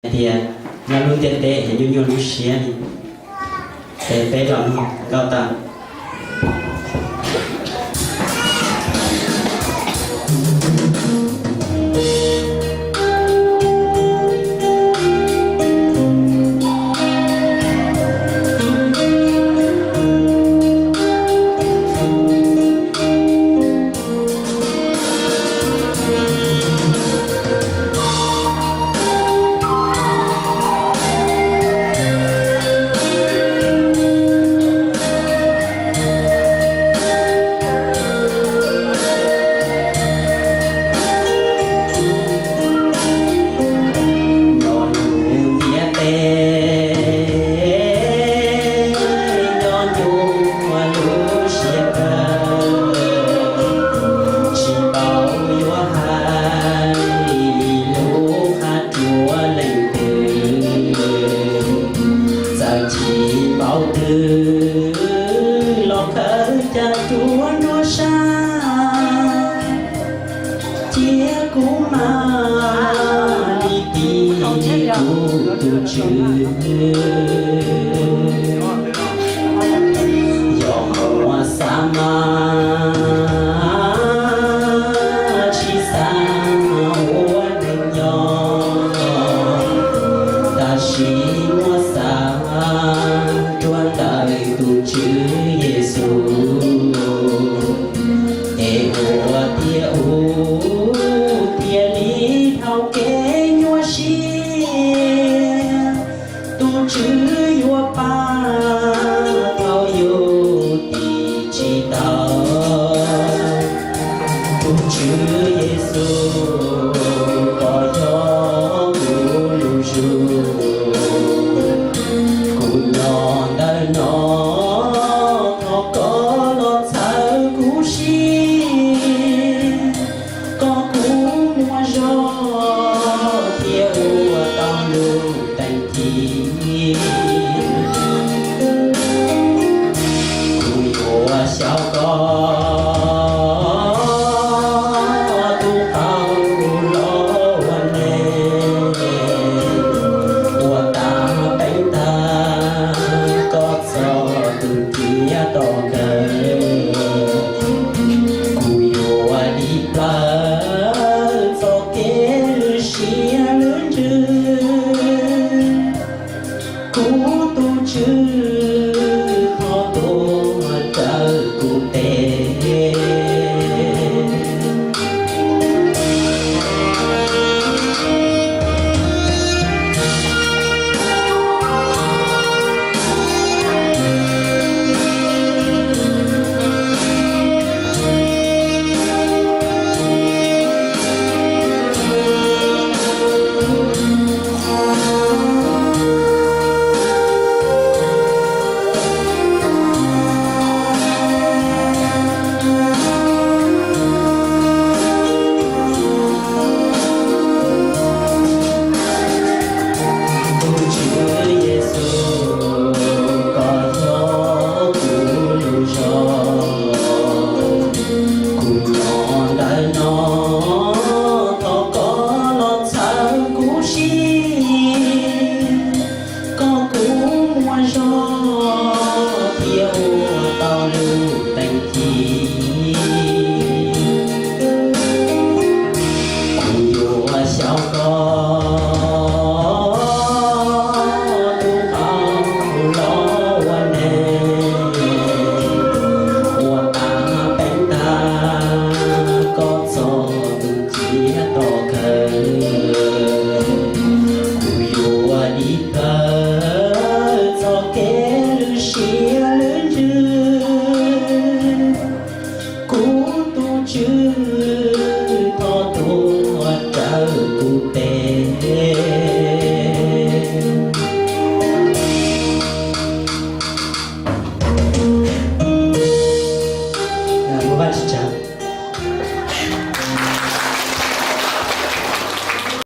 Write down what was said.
Hais tias nyob lub ntiaj teb es nyuaj nyuaj lub siab li. Ces peb los mloog nkauj tau. Nyob lub ntiaj teb nyob nyuaj lub siab kawg, tsis paub yuav hais lus qhia rau leej twg. Txawm tsis paub twg los khawb caj rua nruab sab, cia kuv mam li tig rau kuv tus Tswv. Yog muaj xav mas tsis xav ua neeg nyob, tab sis muaj xav rua ntawm tus Tswv Yexus, es ua tiag ub tiag li dhau kev nyuaj siab. Tus Tswv yuav pab tau yus tig tsis tau. Tus Tswv Yexus, koj yog kuv lub zug, kuv nyob ntawm no, thov koj los txhawb kuv siab, kom kuv muaj zog thiab ua tau lub teej ci. Kuv yuav xyaum koj tus qauv los ua neeg, ua tag peev tag koj txoj tus ciab tom ntej. Kuv yuav dim plawv txoj kev lwj siab lwj ntsws, kuv tus Tswv